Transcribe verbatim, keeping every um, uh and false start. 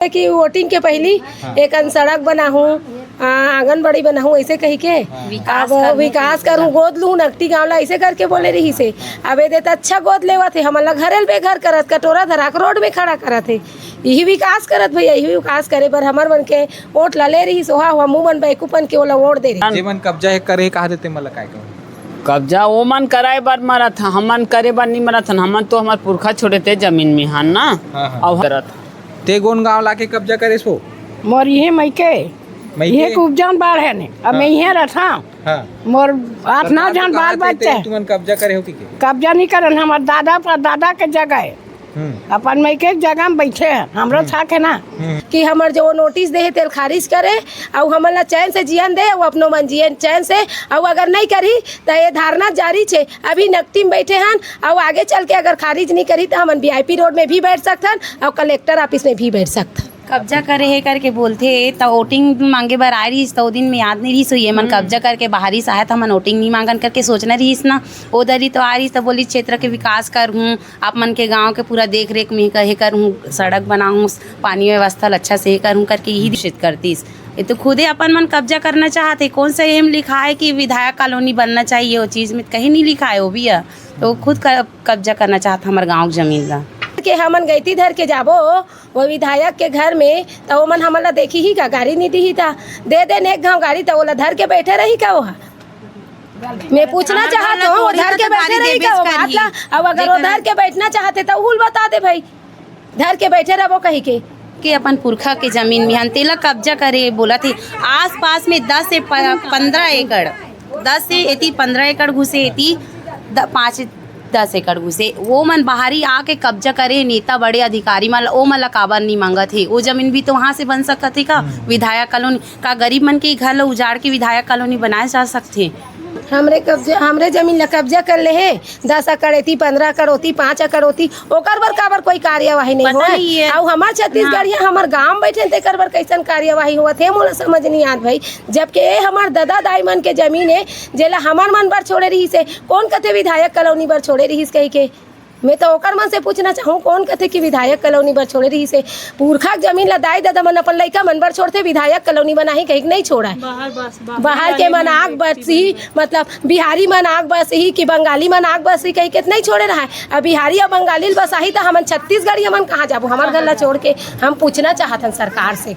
कि वोटिंग के पहिली हाँ। एक अन सड़क बनाहूँ, आ, आंगनबाड़ी बनाहूँ, ऐसे कही के। हाँ। विकास अब करने विकास के करूँ, गोद लूँ नकटी गाँव ला, ऐसे करके बोले रहिस हे। अब ये देता अच्छा गोद लेवत हे, हमन ला घरेल बेघर करत, कटोरा धरा के रोड में खड़ा करत हे। यही विकास करत भैया, यही विकास करे बर हमर मन के वोट ला ले रहिस, ओहा, ओहा मुँह मन बैकूपन के ओला वोट दे रहिस। जेमन कब्जा हे करे हे, कहा देते, मतलब, काय कहूँ? कब्जा वो मन कराए बर मरत ह, हमन करे बर नहीं मरत हन। हमन तो हमर पुरखा छोड़े ते जमीन में हन ना। हाँ, हाँ। अउ करत। ते कोन गांव लाके कब्जा करे सो? मोर इहे मइके, मइके? इहे कुब्जन बाढ़ हे ने। अब हाँ। मैं इहे रथां। हाँ। मोर आठ तो नौ का झन बाल कहा थे, बच्चे। तुमन कब्जा करे हो कि के? कब्जा नहीं करन, हमर दादा परदादा के जगह हे। हम्म। अपन मइके के जगह में बैठे हैं, हमरो हम्म। था के ना। हम्म। कि हमर जो वो नोटिस दे हे, तेल खारिज करे, अउ हमन ला चैन से जियन दे, अउ अपनो मन जियन चैन से, अउ अगर नहीं करही, त ये धरना जारी छे। अभी नकटी में बैठे हन, अउ आगे चल के अगर खारिज नहीं करही, त हमन वीआईपी रोड में भी बैठ सकथन, अउ कलेक्टर ऑफिस में भी बैठ सकथन। कब्जा करे हे करके बोलथे, त वोटिंग मांगे बर आए रहिस, त ओ दिन में याद नहीं रहिस होही, एमन हम्म। कब्जा करके बाहरी से आए, त हमन वोटिंग नहीं मांगन करके सोचना रहिस ना। ओ दरी तो आए रहिस, त बोलिस क्षेत्र के विकास करहूँ, आप मन के गांव के पूरा देख रेख में कहे करहूँ, सड़क बनाहूँ, पानी व्यवस्था ल अच्छा से हे करहूँ करके यही निश्चित करतिस। ये तो खुदे अपन मन कब्जा करना चाहत हे। कौन सा एम लिखा है कि विधायक कॉलोनी बनना चाहिए? वो चीज में कहीं नहीं लिखा है वो भी है। तो वो खुद क-, कब्जा करना चाहत हमर गांव के जमीन ला। के हमन गैती धर के जाबो वो विधायक के घर में, त ओमन हमन ला देखी ही का? गाड़ी नहीं दी ही ता दे दे नेक घाव गाड़ी, त ओला धर के बैठे रही का? वो मैं पूछना चाहत हूँ, वो धर के बैठे रही का वो बात ला? अब अगर वो धर के बैठना चाहते त हुल बता दे भाई, धर के बैठे रहबो कही के। के अपन पुरखा के जमीन में हन, तेला कब्जा करे बोलत हे। आसपास में दस से प-, पन्द्रह एकड़, दस से एती पन्द्रह एकड़ घुसे, एती द-, पाँच दस एकड़ घुसे, वो मन बाहरी आके कब्जा करे। नेता बड़े अधिकारी मन ला, ओ मन ला काबर नहीं मांगत हे? वो जमीन भी तो वहाँ से बन सकत हे का? हम्म। विधायक कॉलोनी का गरीब मन के घर ला उजाड़ के विधायक कॉलोनी बनाए जा सकथे? हमरे कब्जा, हमरे जमीन ला कब्जा कर ले हे, दस एकड़ एती, पन्द्रह एकड़ ओती, पाँच एकड़ ओती, ओकर बर काबर कोई कार्यवाही नहीं पता होवय? नहीं है। अउ हमर छत्तीसगढ़िया ना। हमर गांव बैठे तेकर बर कैसन कार्यवाही होवत हे, मोला समझ नहीं आत भाई। जबकि ये हमर ददा दाई मन के जमीन हे, जेला हमर मन बर छोड़े रहिस हे, कौन कथे विधायक कॉलोनी बर छोड़े रहिस कही के? मैं तो ओकर मन से पूछना चाहूँ, कौन कथे कि विधायक कॉलोनी बर छोड़े रहिस हे? पुरखा के जमीन ला दाई ददा मन अपन लइका मन बर छोड़थे, विधायक कॉलोनी बनाही कही के नहीं छोड़ा है। बाहर बस, बाहर बाहर के वाले मन मन आग बैठ बसी, मतलब बिहारी मन आग बसी कि बंगाली मन आग बसी कही के नहीं छोड़े रहा है। अब बिहारी अउ बंगाली ल बसाही त हमन छत्तीसगढ़ी हमन कहाँ जाबो? हमर घर ला छोड़ के हम पूछना चाहत हन सरकार से।